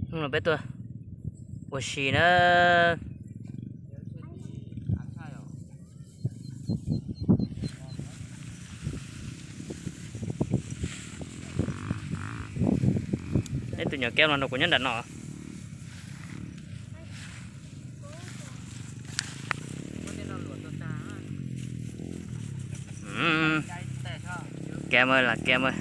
Hnub no peb tuaj ua si na. Neb tus nyuam kev no nrog kuv nyob nram no. Kem mas, kem mas.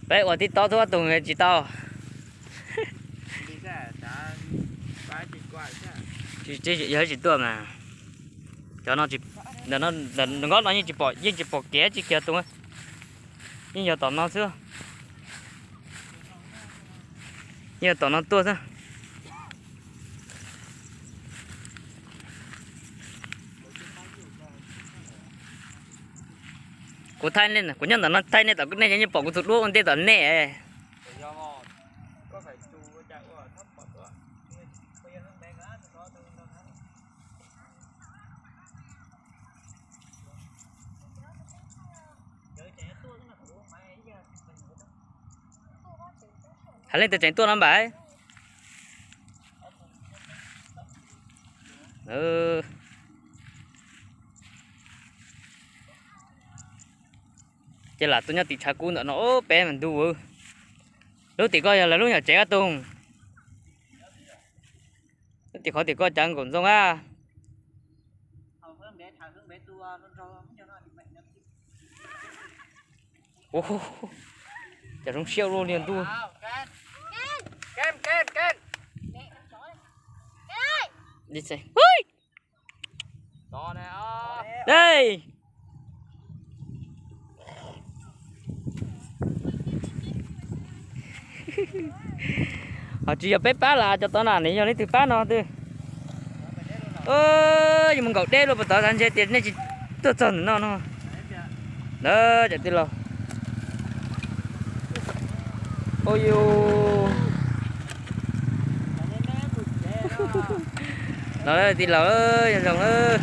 Peb ua tib tob thuab tus tsis tau. Yog tsis tuaj mas cov no, ntawm no, ntawm nkob no yeej tsis pom, yeej tsis pom kev tsis kiag tus. Yeej yog tom no xwb. Yeej yog tom no tuaj xwb. Kuv thaij nej, kuv nyob ntawm no thaij nej tom, nej yeej pom kuv tus duab ua ntej tom nej. Hais leej twg tseem tuaj no npam. Ces lam tuaj nyob tim tshav kub ntawm no peb mas ntuj. Lub tim ko yog lawv lub nyuam tsev Kab Toog. Lub tim qhov tim ko cas nkaum ntxoo a. Ua, cas zoo siab luaj li ntuj. Dej. Ho tsis yog peb pab los cov tod na, nws yog leej twg pab no twb. Yuav mus nkaum deb luaj puas tod, xav ntshe tias nej tsis tuaj txog ntawm no no. Ntawd cov tij laug. Ua yus. Los tij laug, zoo zoo.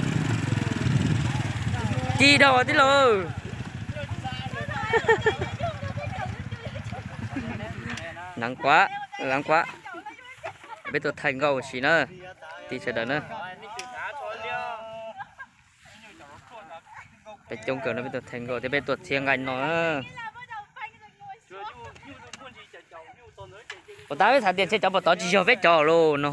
Ci dhau tij laug. Nag quav, nag quav. Peb tuaj thaij nkauj ua si na, tij sawv daws na. Peb coob kawg no peb tuaj thaij nkauj thiab peb tuaj txhiab nqaij no. Puas tas peb xav tias ntshe cov puas tod tsis yog peb cov lauj no.